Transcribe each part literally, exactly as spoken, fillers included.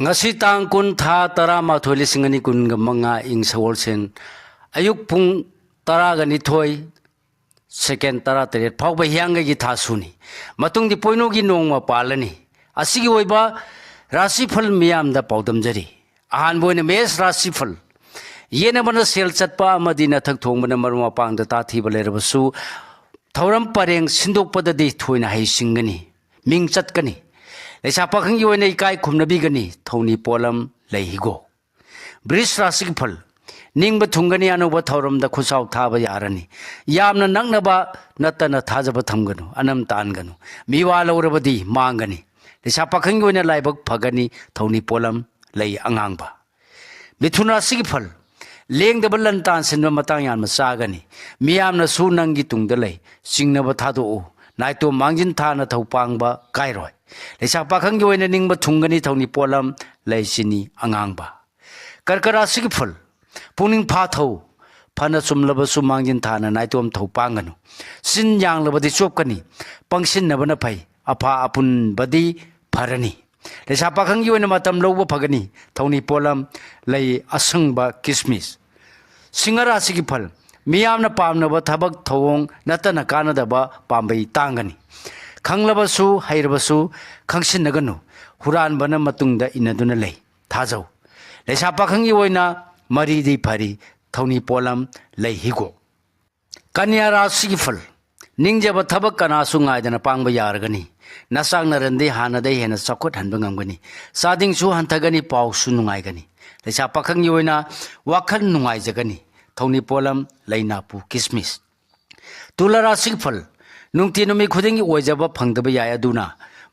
ꯉꯁꯤ ꯇꯥꯡ ꯀꯨꯟ, ꯊꯥ ꯇꯔꯥꯃꯥꯊꯣꯏ, ꯂꯤꯁꯤꯡ ꯑꯅꯤ ꯀꯨꯟꯒ ꯃꯉꯥ, ꯏꯪ ꯁꯒꯣꯜꯁꯦꯟ, ꯑꯌꯨꯛ ꯄꯨꯡ ꯇꯔꯥꯒ ꯅꯤꯊꯣꯏ, ꯁꯦꯀꯦꯟ ꯇꯔꯥꯇꯔꯦꯠ ꯐꯥꯎꯕ ꯍꯤꯌꯥꯡꯒꯩꯒꯤ ꯊꯥꯁꯨꯅꯤ꯫ ꯃꯇꯨꯡꯗꯤ ꯄꯣꯏꯅꯨꯒꯤ ꯅꯣꯡꯃ ꯄꯥꯜꯂꯅꯤ꯫ ꯑꯁꯤꯒꯤ ꯑꯣꯏꯕ ꯔꯥꯁꯤꯐꯜ ꯃꯤꯌꯥꯝꯗ ꯄꯥꯎꯗꯝꯖꯔꯤ꯫ ꯑꯍꯥꯟꯕ ꯑꯣꯏꯅ ꯃꯦꯁ ꯔꯥꯁꯤꯐꯜ꯫ ꯌꯦꯟꯅꯕꯅ ꯁꯦꯜ ꯆꯠꯄ ꯑꯃꯗꯤ ꯅꯊꯛ ꯊꯣꯡꯕꯅ ꯃꯔꯨꯞ ꯃꯄꯥꯡꯗ ꯇꯥꯊꯤꯕ ꯂꯩꯔꯕꯁꯨ, ꯊꯧꯔꯝ ꯄꯔꯦꯡ ꯁꯤꯟꯗꯣꯛꯄꯗꯗꯤ ꯊꯣꯏꯅ ꯍꯩꯁꯤꯡꯒꯅꯤ, ꯃꯤꯡ ꯆꯠꯀꯅꯤ꯫ ꯂꯩꯁꯥ ꯄꯥꯈꯪꯒꯤ ꯑꯣꯏꯅ ꯏꯀꯥꯏ ꯈꯨꯝꯅꯕꯤꯒꯅꯤ, ꯊꯧꯅꯤ ꯄꯣꯠꯂꯝ ꯂꯩ ꯍꯤꯒꯣꯛ꯫ ꯕ꯭ꯔꯤꯖ ꯔꯥꯁꯤꯒꯤ ꯐꯜ꯫ ꯅꯤꯡꯕ ꯊꯨꯡꯒꯅꯤ, ꯑꯅꯧꯕ ꯊꯧꯔꯝꯗ ꯈꯨꯠꯁꯥꯎ ꯊꯥꯕ ꯌꯥꯔꯅꯤ꯫ ꯌꯥꯝꯅ ꯅꯛꯅꯕ ꯅꯠꯇꯅ ꯊꯥꯖꯕ ꯊꯝꯒꯅꯨ, ꯑꯅꯝ ꯇꯥꯟꯒꯅꯨ꯫ ꯃꯤꯋꯥ ꯂꯧꯔꯕꯗꯤ ꯃꯥꯡꯒꯅꯤ꯫ ꯂꯩꯁꯥ ꯄꯥꯈꯪꯒꯤ ꯑꯣꯏꯅ ꯂꯥꯏꯕꯛ ꯐꯒꯅꯤ, ꯊꯧꯅꯤ ꯄꯣꯠꯂꯝ ꯂꯩ ꯑꯉꯥꯡꯕ꯫ ꯃꯤꯊꯨꯟ ꯔꯥꯁꯤꯒꯤ ꯐꯜ꯫ ꯂꯦꯡꯗꯕ ꯂꯟ ꯇꯥꯟ ꯁꯤꯟꯕ ꯃꯇꯥꯡ ꯌꯥꯝꯅ ꯆꯥꯒꯅꯤ꯫ ꯃꯤꯌꯥꯝꯅꯁꯨ ꯅꯪꯒꯤ ꯇꯨꯡꯗ ꯂꯩ꯫ ꯆꯤꯡꯅꯕ ꯊꯥꯗꯣꯛꯎ꯫ ꯅꯥꯏꯇꯣꯝ ꯃꯥꯡꯖꯤꯟ ꯊꯥꯅ ꯊꯧ ꯄꯥꯡꯕ ꯀꯥꯏꯔꯣꯏ꯫ ꯂꯩꯁꯥ ꯄꯥꯈꯪꯒꯤ ꯑꯣꯏꯅ ꯅꯤꯡꯕ ꯊꯨꯡꯒꯅꯤ, ꯊꯧꯅꯤ ꯄꯣꯠꯂꯝ ꯂꯩ ꯆꯤꯅꯤ ꯑꯉꯥꯡꯕ꯫ ꯀꯔꯀ ꯔꯥꯁꯤꯒꯤ ꯐꯜ꯫ ꯄꯨꯛꯅꯤꯡ ꯐꯥꯊꯧ꯫ ꯐꯅ ꯆꯨꯝꯂꯕꯁꯨ ꯃꯥꯡꯖꯤꯟ ꯊꯥꯅ ꯅꯥꯏꯇꯣꯝ ꯊꯧ ꯄꯥꯡꯒꯅꯨ꯫ ꯆꯤꯟ ꯌꯥꯡꯂꯕꯗꯤ ꯆꯣꯞꯀꯅꯤ꯫ ꯄꯪꯁꯤꯟꯅꯕꯅ ꯐꯩ꯫ ꯑꯐ ꯑꯄꯨꯟꯕꯗꯤ ꯐꯔꯅꯤ꯫ ꯂꯩꯁꯥ ꯄꯥꯈꯪꯒꯤ ꯑꯣꯏꯅ ꯃꯇꯝ ꯂꯧꯕ ꯐꯒꯅꯤ꯫ ꯊꯧꯅꯤ ꯄꯣꯠꯂꯝ ꯂꯩ ꯑꯁꯪꯕ ꯀꯤꯁꯃꯤꯁ꯫ ꯁꯤꯡꯍ ꯔꯥꯁꯤꯒꯤ ꯐꯜ꯫ ꯃꯤꯌꯥꯝꯅ ꯄꯥꯝꯅꯕ ꯊꯕꯛ ꯊꯧꯑꯣꯡ ꯅꯠꯇꯅ ꯀꯥꯟꯅꯗꯕ ꯄꯥꯝꯕꯩ ꯇꯥꯡꯒꯅꯤ꯫ ꯈꯪꯂꯕꯁꯨ ꯍꯩꯔꯕꯁꯨ ꯈꯪꯁꯤꯟꯅꯒꯅꯨ꯫ ꯍꯨꯔꯥꯟꯕꯅ ꯃꯇꯨꯡꯗ ꯏꯟꯅꯗꯨꯅ ꯂꯩ꯫ ꯊꯥꯖꯧ꯫ ꯂꯩꯁꯥ ꯄꯥꯈꯪꯒꯤ ꯑꯣꯏꯅ ꯃꯔꯤꯗꯤ ꯐꯔꯤ꯫ ꯊꯧꯅꯤ ꯄꯣꯠꯂꯝ ꯂꯩ ꯍꯤꯒꯣꯛ꯫ ꯀꯟꯌꯥ ꯔꯥꯁꯤꯒꯤ ꯐꯜ꯫ ꯅꯤꯡꯖꯕ ꯊꯕꯛ ꯀꯅꯥꯁꯨ ꯉꯥꯏꯗꯅ ꯄꯥꯡꯕ ꯌꯥꯔꯒꯅꯤ꯫ ꯅꯆꯥꯛ ꯅꯔꯟꯗꯤ ꯍꯥꯟꯅꯗꯩ ꯍꯦꯟꯅ ꯆꯥꯎꯈꯠꯍꯟꯕ ꯉꯝꯒꯅꯤ꯫ ꯆꯥꯗꯤꯡꯁꯨ ꯍꯟꯊꯒꯅꯤ, ꯄꯥꯎꯁꯨ ꯅꯨꯡꯉꯥꯏꯒꯅꯤ꯫ ꯂꯩꯁꯥ ꯄꯥꯈꯪꯒꯤ ꯑꯣꯏꯅ ꯋꯥꯈꯜ ꯅꯨꯡꯉꯥꯏꯖꯒꯅꯤ꯫ ꯊꯧꯅꯤ ꯄꯣꯠꯂꯝ ꯂꯩ ꯅꯥꯄꯨ ꯀꯤꯁꯃꯤꯁ꯫ ꯇꯨꯂꯥ ꯔꯥꯁꯤꯒꯤ ꯐꯜ꯫ ꯅꯨꯡꯇꯤ ꯅꯨꯃꯤꯠ ꯈꯨꯗꯤꯡꯒꯤ ꯑꯣꯏꯖꯕ ꯐꯪꯗꯕ ꯌꯥꯏ, ꯑꯗꯨꯅ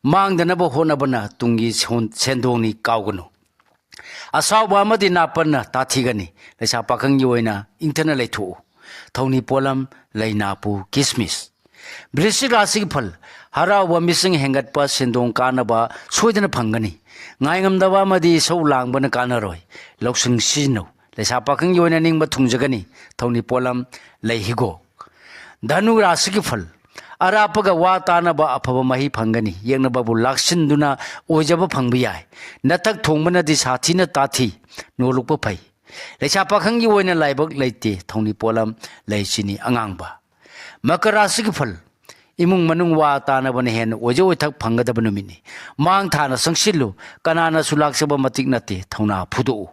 ꯃꯥꯡꯗꯅꯕ ꯍꯣꯠꯅꯕꯅ ꯇꯨꯡꯒꯤ ꯁꯣꯟ-, ꯁꯦꯟꯗꯣꯡꯅꯤ, ꯀꯥꯎꯒꯅꯨ꯫ ꯑꯁꯥꯎꯕ ꯑꯃꯗꯤ ꯅꯥꯄꯟꯅ ꯇꯥꯊꯤꯒꯅꯤ꯫ ꯂꯩꯁꯥ ꯄꯥꯈꯪꯒꯤ ꯑꯣꯏꯅ ꯏꯪꯊꯅ ꯂꯩꯊꯣꯛꯎ꯫ ꯊꯧꯅꯤ ꯄꯣꯠꯂꯝ ꯂꯩ ꯅꯥꯄꯨ ꯀꯤꯁꯃꯤꯁ꯫ ꯕ꯭ꯔꯤꯁꯤꯛ ꯔꯥꯁꯤꯒꯤ ꯐꯜ꯫ ꯍꯔꯥꯎꯕ ꯃꯤꯁꯤꯡ ꯍꯦꯟꯒꯠꯄ, ꯁꯦꯟꯗꯣꯡ ꯀꯥꯟꯅꯕ ꯁꯣꯏꯗꯅ ꯐꯪꯒꯅꯤ꯫ ꯉꯥꯏꯉꯝꯗꯕ ꯑꯃꯗꯤ ꯏꯁꯧ ꯂꯥꯡꯕꯅ ꯀꯥꯟꯅꯔꯣꯏ꯫ ꯂꯧꯁꯤꯡ ꯁꯤꯖꯤꯟꯅꯧ꯫ ꯂꯩꯁꯥ ꯄꯥꯈꯪꯒꯤ ꯑꯣꯏꯅ ꯅꯤꯡꯕ ꯊꯨꯡꯖꯒꯅꯤ꯫ ꯊꯧꯅꯤ ꯄꯣꯠꯂꯝ ꯂꯩ ꯍꯤꯒꯣꯛ꯫ ꯙꯅꯨ ꯔꯥꯁꯤꯒꯤ ꯐꯜ꯫ ꯑꯔꯥꯞꯄꯒ ꯋꯥ ꯇꯥꯅꯕ ꯑꯐꯕ ꯃꯍꯩ ꯐꯪꯒꯅꯤ꯫ ꯌꯦꯛꯅꯕꯕꯨ ꯂꯥꯛꯁꯤꯟꯗꯨꯅ ꯑꯣꯏꯖꯕ ꯐꯪꯕ ꯌꯥꯏ꯫ ꯅꯊꯛ ꯊꯣꯡꯕꯅꯗꯤ ꯁꯥꯊꯤꯅ ꯇꯥꯊꯤ, ꯅꯣꯂꯨꯛꯄ ꯐꯩ꯫ ꯂꯩꯁꯥ ꯄꯥꯈꯪꯒꯤ ꯑꯣꯏꯅ ꯂꯥꯏꯕꯛ ꯂꯩꯇꯦ, ꯊꯧꯅꯤ ꯄꯣꯠꯂꯝ ꯂꯩ ꯆꯤꯅꯤ ꯑꯉꯥꯡꯕ꯫ ꯃꯀꯔ ꯔꯥꯁꯤꯒꯤ ꯐꯜ: ꯏꯃꯨꯡ ꯃꯅꯨꯡ ꯋꯥ ꯇꯥꯅꯕꯅ ꯍꯦꯟꯅ ꯑꯣꯏꯖ ꯑꯣꯏꯊꯛ ꯐꯪꯒꯗꯕ ꯅꯨꯃꯤꯠꯅꯤ꯫ ꯃꯥꯡ ꯊꯥꯅ ꯆꯪꯁꯤꯜꯂꯨ, ꯀꯅꯥꯅꯁꯨ ꯂꯥꯛꯆꯕ ꯃꯇꯤꯛ ꯅꯠꯇꯦ, ꯊꯧꯅꯥ ꯐꯨꯗꯣꯛꯎ꯫